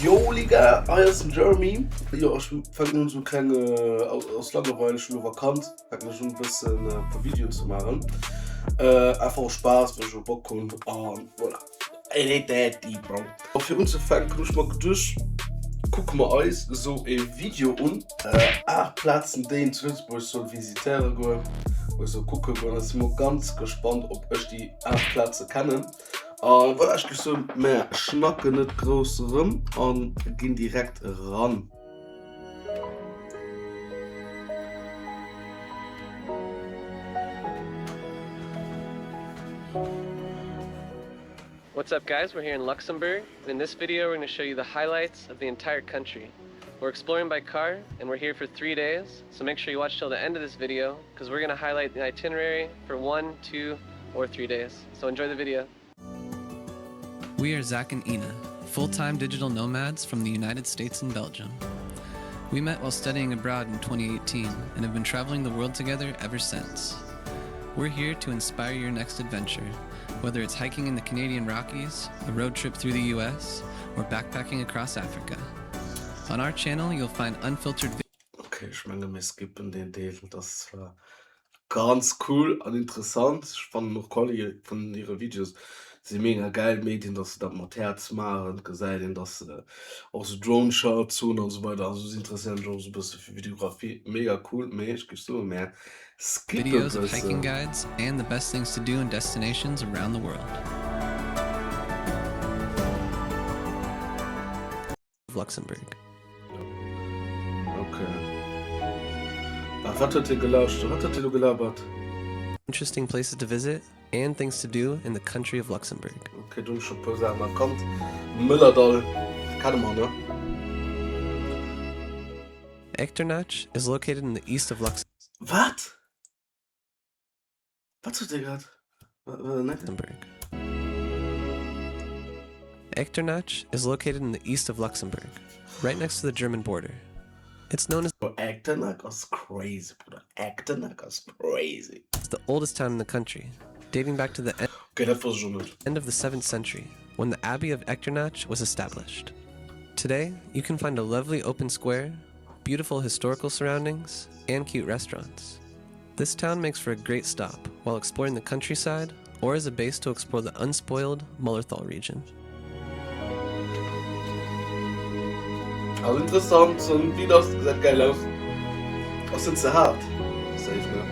Yo les gars, hei ass den Jeremy. Jo ech fänken un sou kleng aus Langeweil, ech hunn elo Vakanz, fänken ech un e bëssen e puer Videoen ze maachen. Einfach aus Spaass, well ech elo Bock hunn an voilà. It ain't that deep bro. A fir unzefänken hunn ech mer geduecht, kucke mer eis esou e Video un. 8 Plazen déi een zu Lëtzebuerg soll visitéiere goen oder soll kucke goen. Da si mer ganz gespannt ob ech déi 8 Plaze kennen. A voilà, ech géif soen, mär schnacken net grouss erëm a ginn direkt eran. What's up guys, we're here in Luxembourg and in this video we're gonna show you the highlights of the entire country. We're exploring by car and we're here for 3 days, so make sure you watch till the end of this video cause we're gonna highlight the itinerary for 1, 2 or 3 days. So enjoy the video. We are Zach and Ina, full-time digital nomads from the United States and Belgium. We met while studying abroad in 2018 and have been traveling the world together ever since. We're here to inspire your next adventure, whether it's hiking in the Canadian Rockies, a road trip through the US, or backpacking across Africa. On our channel, you'll find unfiltered Ok, ech menge mir skippen deen Deel, dat ass zwar ganz cool an interessant, ech fannen och d'Quali vun hire Videos si mega gäil, mierkt een dass se dat mat Häerz maachen, gesäit een dass se och sou Drone Shots hunn an esou weider, also si interesséieren sech och sou e bësse fir Videografie, mega cool, mee ech géif soen mär skippe Videos of bëssen. hiking guides and the best things to do in destinations around the world. Of Luxembourg. Ok. Wat huet hie gelauschtert? Wat huet hie lo gelabert? Interesting places to visit and things to do in the country of Luxembourg. Ok, do hunn ech scho puer Saachen erkannt. Mëllerdall kenne mer, ne? Echternach is located in the east of Luxembourg. Wat? Wat sot dir grad? Luxembourg. Echternach is located in the east of Luxembourg, right next to the German border. It's known as Bro, Echternach ass crazy, Bruder. Echternach ass crazy. the oldest town in the country, dating back to the Okay, dat wosst ech och net. end of the 7th century, when the Abbey of Echternach was established. Today, you can find a lovely open square, beautiful historical surroundings, and cute restaurants. This town makes for a great stop while exploring the countryside or as a base to explore the unspoiled Mullerthal region. Ass interessant, den Beat ass gesäit geil aus. Ass net ze haart, safe ne?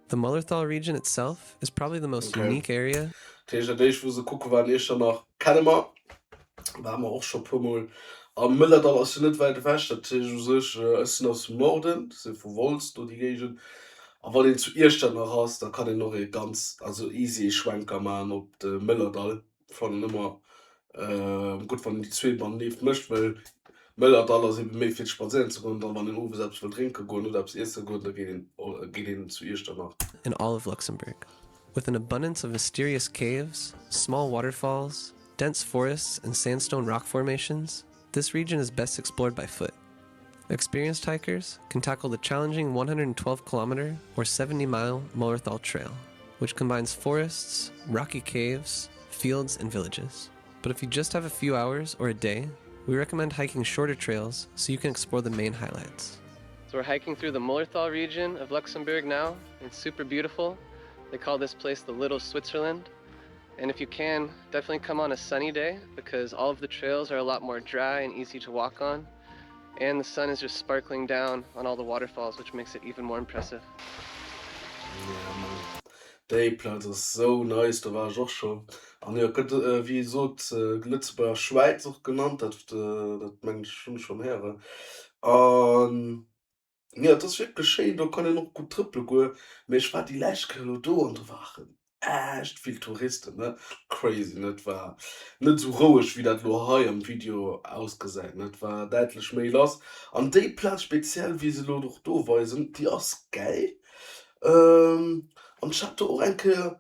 The Mullerthal region itself is probably the most Okay. unique area. Dat heescht, dat éischt wou se kucke waren Iechternach kenne mer, ware mer och scho puer mol. A Mëllerdall ass jo net wäit ewech, dat heescht u sech, ech sinn aus dem Norden, ech si vu Wolz, do déi Géigend. A wann een zu Iechternach ass, da kann een och ee ganz, also easy ee Schwenker maachen op de Mëllerdall. Fannen ëmmer gutt wann een déi zwee matenee mëscht, well Mëllerdall ass eben méi fir spadséieren ze goen, dann wann een owes eppes wëll drénke goen oder eppes iesse goen, da geet een geet een zu Iechternach. In all of Luxembourg. With an abundance of mysterious caves, small waterfalls, dense forests and sandstone rock formations, this region is best explored by foot. Experienced hikers can tackle the challenging 112 kilometer or 70 mile Mullerthal Trail, which combines forests, rocky caves, fields and villages. But if you just have a few hours or a day, we recommend hiking shorter trails so you can explore the main highlights. So we're hiking through the Mullerthal region of Luxembourg now. It's super beautiful. They call this place the Little Switzerland. And if you can, definitely come on a sunny day because all of the trails are a lot more dry and easy to walk on. And the sun is just sparkling down on all the waterfalls, which makes it even more impressive. Yeah man, déi Plaz ass sou nice, do war ech och schon. An jo, gëtt wéi gesot Lëtzebuerger Schwäiz och genannt, dat dat mengen ech hunn ech schonn héieren. An Jo, et ass wierklech schéin, do kann een och gutt trëppele goen, mee ech war déi lescht Kéier elo do an do waren echt vill Touristen, ne, crazy, ne, et war net esou roueg wéi dat elo hei am Video ausgesäit, ne, et war däitlech méi lass an déi Plaz speziell wéi se elo och do weisen, déi ass gäil an ech hat do och eng Kéier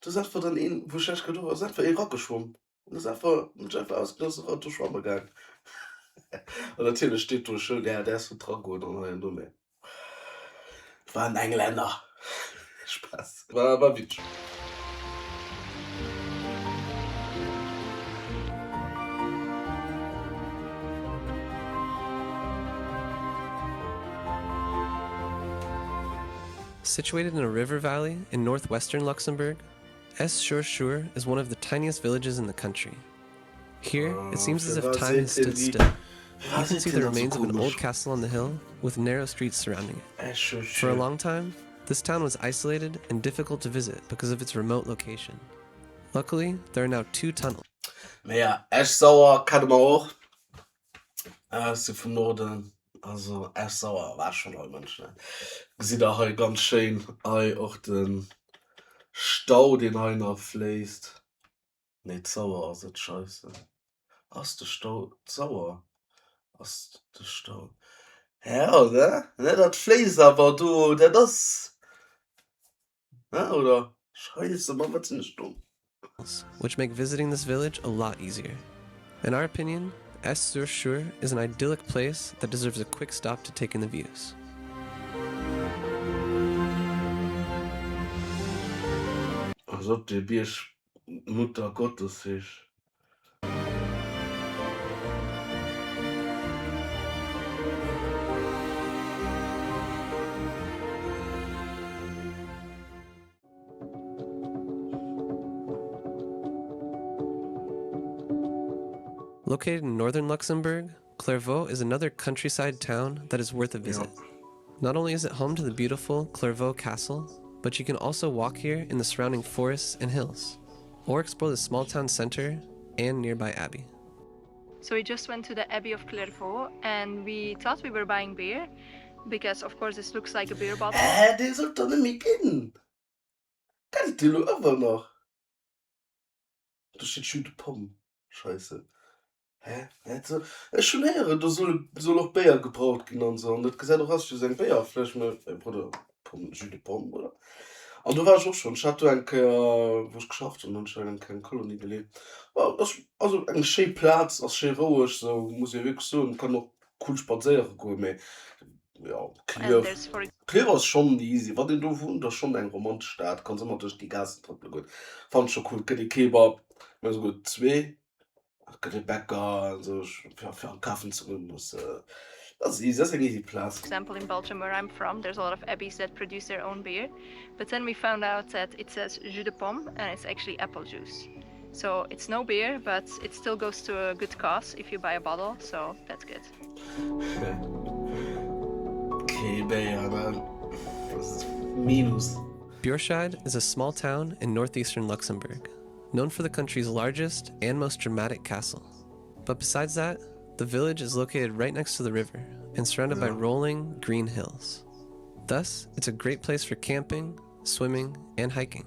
Do ass einfach dann een, wou ech lech grad do war, ass einfach ee rageschwomm an ass einfach, huet sech einfach ausgedoen, ass era do schwamme gaang. An natierlech steet do e Schëld, ja, däerfs net dragoen an hei an do, mee. War en Englänner. Spaass. War war witzeg. Situated in a river valley in northwestern Luxembourg, Esch-sur-Sûre is one of the tiniest villages in the country. Here, it seems as if time has stood still. You can see the remains of an old castle on the hill with narrow streets surrounding it. For a long time, this town was isolated and difficult to visit because of its remote location. Luckily, there are now two tunnels. Mee ja, Esch-Sauer kenne mer och. Ech si vum Norden, also Esch-Sauer war schonn all Mënsch, ne? Gesitt der hei ganz schéin hei och de Stau, deen hei nach fléisst. Nee, d'Sauer ass et, Scheisse. Ass de Stau d'Sauer? Ass de Stau. Ja, oder? Ne, dat fléisst awer do, dat ass, ne, oder? Scheisse, Mann, wat sinn ech domm. Which make visiting this village a lot easier. In our opinion, Esch-sur-Sûre is an idyllic place that deserves a quick stop to take in the views. Als ob dee Bierg D'Mutter Gottes heescht. Located in northern Luxembourg, Clervaux is another countryside town that is worth a visit. Ja. Not only is it home to the beautiful Clervaux Castle, but you can also walk here in the surrounding forests and hills, or explore the small town center and nearby abbey. So we just went to the Abbey of Clairvaux and we thought we were buying beer because of course this looks like a beer bottle. Hä, dee sollt der net méi ginn? Gëtt et dee lo ëmmer nach? Do steet Jus de pomme. Scheisse. Hä? Ech hunn héieren, do soll soll och Béier gebraut ginn an esou an dat gesäit och aus wéi esou eng Béierfläsch, mä Brudder, Pomme, Jus de pomme, oder? An do war ech och schonn. Ech hat do eng Kéier, wou ech geschafft hunn, hunn ech do eng kleng Kolonie geleet. Bon, ass also eng schéi Plaz, ass schéi roueg esou, muss ee wierklech soen. Kann och cool spadséiere goen, mä jo, Clierf, Clierf ass schonn easy, wann een do wunnt, ass schonn eng romantesch Stad, kanns ëmmer duerch déi Gaassen trëppele goen, fannen ech scho cool. Gëtt ee Kebab, mä esouguer zwee, et gëtt e Bäcker an esou, fir fir akafen ze goen, ass ass easy, ass eng easy Plaz. Example in Belgium where I'm from there's a lot of abbeys that produce their own beer but then we found out that it says jus de pomme and it's actually apple juice so it's no beer but it still goes to a good cause if you buy a bottle so that's good. Kee Béier, ne? Minus. Burscheid is a small town in northeastern Luxembourg, known for the country's largest and most dramatic castle. But besides that, the village is located right next to the river and surrounded by rolling green hills. Thus, it's a great place for camping, swimming and hiking.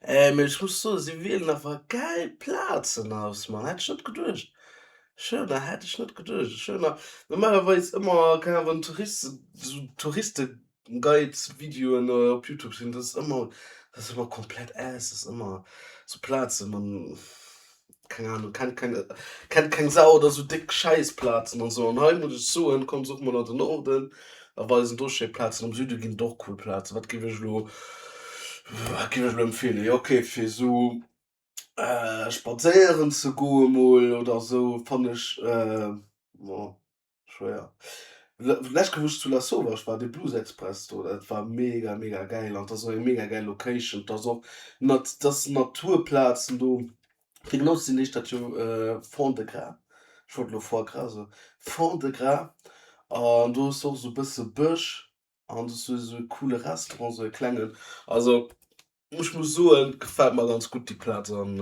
Ey, mee ech muss soen, si wielen awer gäil Plazen aus, Mann. Hätt ech net geduecht. Schöner hätt ech net geduecht. Schöner, normalerweis ëmmer, keng Ahnung, wann Touristen, sou Touriste-Guides-Videoen op Youtube sinn, dat ass ëmmer, dat ass ëmmer komplett ass, dat ass ëmmer sou Plazen, man. keng Ahnung, kennt keng, kennt keng Sau oder sou déck Schäissplazen an sou. An hei muss ech soen, kommt och mol an den Norden a weisen do schéi Plazen. Am Süde ginn et och cool Plazen. Wat géif ech elo, wat géif ech elo empfeelen? Jo okay, fir sou spadséieren ze goe mol oder sou fannen ech, bon. Schwéier. Lescht Kéier wou ech zu Lasauvage war, dee Blues Express do, dat war mega mega gäil an 't ass och eng mega gäil Location. 't ass och nat 't ass Naturplazen do. Fir genau ze sinn heescht dat jo Fond-de-Gras, ech wollt elo Foie Gras soen, Fond-de-Gras an do hues de och esou e bësse Bësch An das ass esou e coole Restaurant, esou e klengen. Also ech muss soen, gefält mer ganz gutt déi Plaz an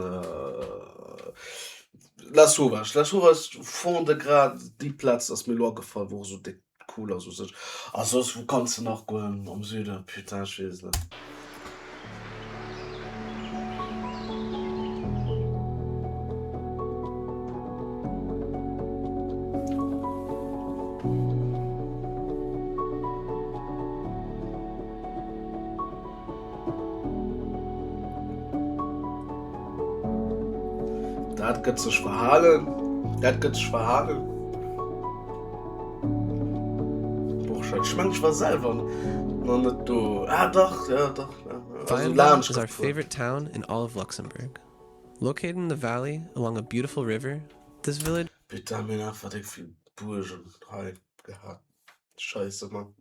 La Sauvage. La Sauvage, Fond-de-Gras, déi Plaz ass mir elo agefall, wou och esou déck cool ass u sech. A soss, wou kanns de nach goen am Süden? Putain, ech weess et net. Dat. Dat gëtt sech verhalen. Dat gëtt sech verhalen. Bourscheid. Ech mengen, ech war selwer nach net do. Ah, dach, ja, dach. Ja. Also Veianen laanscht is our gefuer. favorite town in all of Luxembourg. Located in the valley along a beautiful river, this village Putain, mir hunn einfach déck vill Buergen hei gehat. Scheisse, Mann.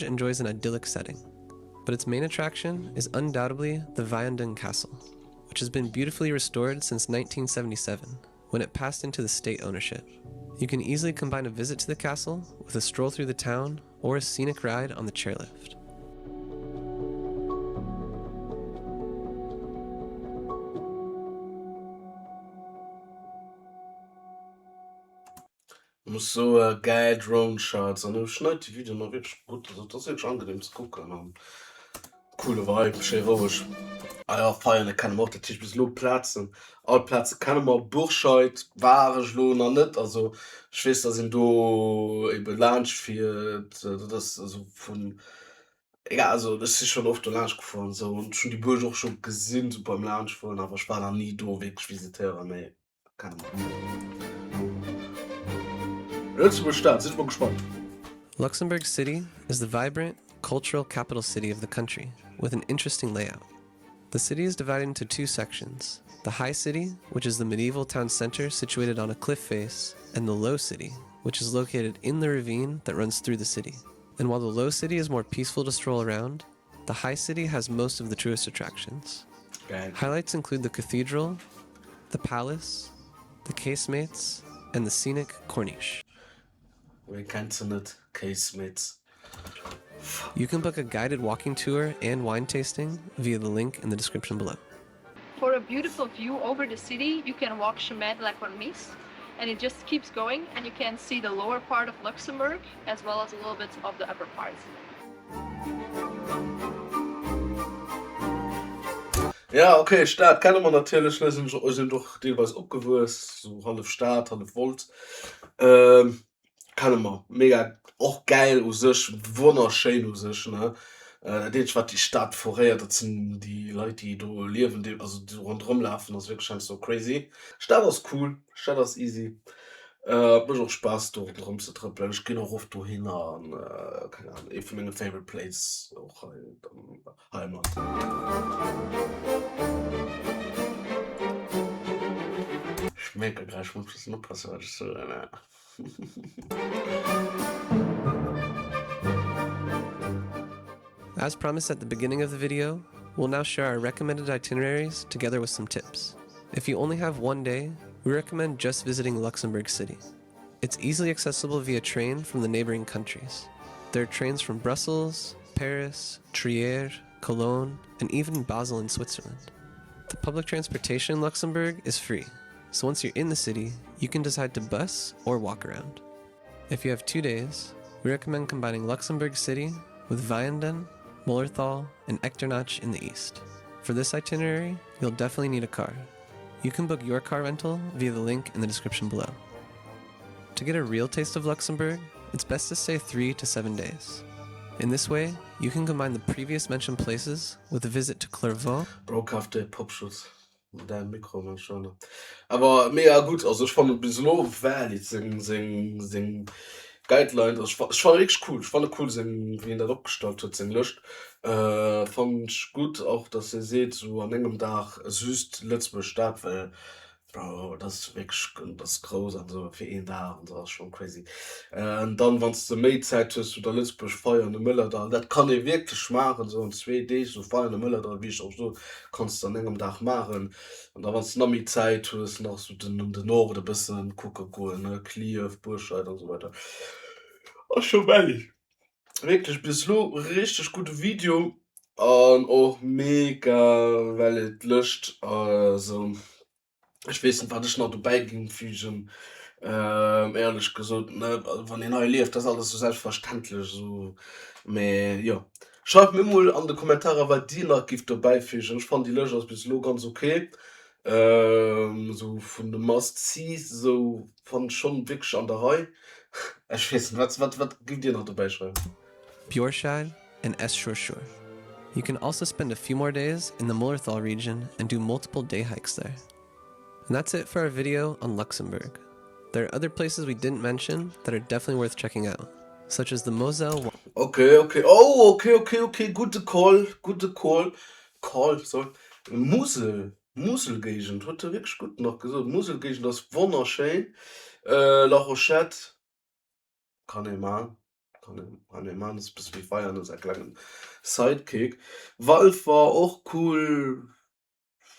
enjoys an idyllic setting. But its main attraction is undoubtedly the Vianden Castle, which has been beautifully restored since 1977, when it passed into the state ownership. You can easily combine a visit to the castle with a stroll through the town or a scenic ride on the chairlift. Muss soe gäil Drone Shots an schneit de Video nach wierklech gutt, also et ass wierklech angenehm ze kucken an coole Vibe, schéi roueg. Ah jo Veianen kenne mer och, dat heescht bis elo Plazen, all Plaze kenne mer. Bourscheid war ech elo nach net, also ech weess dass een do ebe laanscht fiert, dat ass also vun egal, also ech si schonn oft do laanscht gefuer an esou an ech hunn déi Buerg och scho gesinn sou beim laanschtfueren, awer ech war nach ni do wierklech visitéieren, nee. Lëtzebuerg Stad, sinn ech mol gespannt. Luxembourg City is the vibrant, cultural capital city of the country, with an interesting layout. The city is divided into two sections, the High City, which is the medieval town center situated on a cliff face, and the Low City, which is located in the ravine that runs through the city. And while the Low City is more peaceful to stroll around, the High City has most of the tourist attractions. Geil. Highlights include the cathedral, the palace, the casemates, and the scenic Corniche. Wee kennt se net, Casemates. You can book a guided walking tour and wine tasting via the link in the description below. For a beautiful view over the city, you can walk Chemin de la Corniche and it just keeps going and you can see the lower part of Luxembourg as well as a little bit of the upper part. Ja ok, Stad kenne mer natierlech, ne, sinn sinn och deelweis opgewuess, sou hallef Stad, hallef Wolz. Kenne mer, mega och gäil u sech, wonnerschéin u sech ne. Dat eenzegt wat déi Stad foréiert dat sinn déi Leit déi do liewen, déi also déi do ronderëm lafen, ass wierklech heiansdo crazy. Stad ass cool, Stad ass easy, et mécht och Spaass do ronderëm ze trëppelen. Ech ginn och oft dohinner an keng Ahnung, ee vu menge favorite place och hei hei am Land. Ech mierke grad, ech muss e bëssen oppassen wat ech soen. As promised at the beginning of the video, we'll now share our recommended itineraries together with some tips. If you only have one day, we recommend just visiting Luxembourg City. It's easily accessible via train from the neighboring countries. There are trains from Brussels, Paris, Trier, Cologne, and even Basel in Switzerland. The public transportation in Luxembourg is free, so once you're in the city, you can decide to bus or walk around. If you have two days, we recommend combining Luxembourg City with Vianden, Mullerthal, and Echternach in the east. For this itinerary, you'll definitely need a car. You can book your car rental via the link in the description below. To get a real taste of Luxembourg, it's best to stay 3 to 7 days. In this way, you can combine the previous mentioned places with a visit to Clairvaux. Bro, kaf dir Popschutz. Däin Mikro mein Schone. Awer mega gutt, also ech fannen bis elo valid seng seng seng Guidelines, also ech ech fannen wierklech cool, ech fannen cool seng wéi en dat opgestallt huet seng Lëscht fannen ech gutt och dass e seet sou an engem Dag just Lëtzebuerg Stad well Bro, dat ass wierklech, dat ass grouss an esou fir een Dag an esou ass schonn crazy. An dann wann s de méi Zäit hues, sou da Lëtzebuerg Veianen a Mëllerdall, dat kann ee wierklech maachen esou an zwee Deeg, esou Veianen a Mëllerdall, wéi ech och sot, kanns de an engem Dag maachen. An da wann s de nach méi Zäit hues, nach esou den den Norden e bëssen kucke goen, ne, Clierf, Bourscheid an esou weider. Ass scho wellig. Wierklech bis elo richteg gudde Video an och mega valid Lëscht. Also ech weess net wat ech nach dobäi géing fügen éierlech gesot ne, wann een hei lieft ass alles sou selbstverständlech esou, mee jo. Schreift mir mol an de Kommentarer wat dir nach gift dobäi fügen. Ech fannen déi Lëscht ass bis elo ganz ok. Esou vun de Must-Sees esou fannen ech schonn wierklech an der Rei. Ech weess net, wat wat wat giff dir nach dobäi schreiwen? Bjorscheid and Esch-sur-Schuer. You can also spend a few more days in the Mullerthal region and do multiple day hikes there. And that's it for our video on Luxembourg. There are other places we didn't mention that are definitely worth checking out, such as the Moselle Okay, okay, oh, okay, okay, okay, gudde Call, gudde Call, Call, sorry, Musel, Muselgéigend, huet e wierklech gutt nach gesot, Muselgéigend ass wonnerschéin, La Rochette kann ee man, kann ee, kann ee man, ass e bësse wéi Veianen, säi klengen Sidekick, Walfer och cool.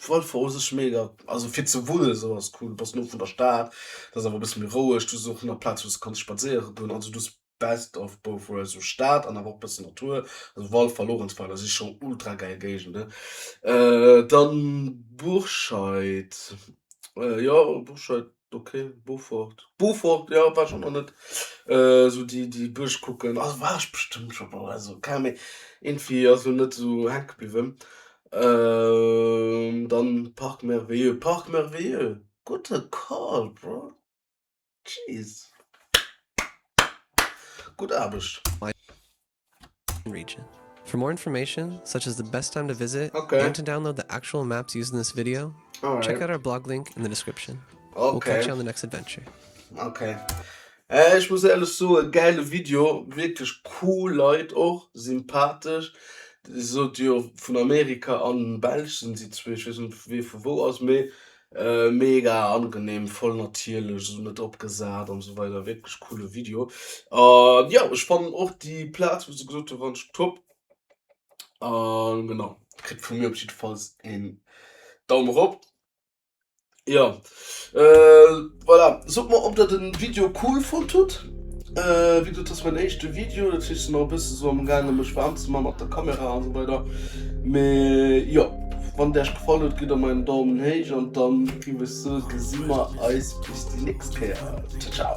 Walfer u sech mega, also fir ze wunnen esou ass cool, du bass no vun der Stad, et ass awer e bësse méi roueg, du hues och nach Plaz wou s de kanns spadséiere goen, also du hues best of both worlds, esou Stad an awer och e bëssen Natur, also Walfer, Lorentzweiler si scho ultra gäil Géigenden. Dann Bourscheid, jo Bourscheid Ok, Beaufort. Beaufort, jo, war ech och nach net. Esou déi, déi Buerg kucken. Also war ech bestëmmt scho mol, also keng Ahnung, mee iergendwéi ass elo net esou hänke bliwwen. Dann Parc Merveilleux. Parc Merveilleux, gudde Call, bro. Jeez. Gutt Aarbecht. Region. For more information, such as the best time to visit okay. and to download the actual maps used in this video, Alright. check out our blog link in the description. Okay. We'll catch you on the next adventure. Okay. Äh, ech muss éierlech soen, gäile Video, wierklech cool Leit och, sympathesch. Sot jo vun Amerika an Belsch sinn si zwee, ech weess net wee vu wou ass, mee Mega angenehm, voll natierlech, esou net opgesat an esou weider, wierklech coole Video. An jo, ech fannen och déi Plaz wou se gesot hunn, fannen ech top. An genau, kritt vu mir op jiddefalls een Daum erop. Jo, voilà, sot mer ob der den Video cool fonnt hutt. Wéi gesot, dat ass mäin éischte Video, dat heescht ech sinn nach e bësse sou am gaange mech waarm ze man mat der Kamera an esou weider. Mee jo, wann et Äech gefall huet, gitt der mer en Daumen héich an dann géif ech soe gesi mer eis bis déi nächst Kéier. Ciao ciao.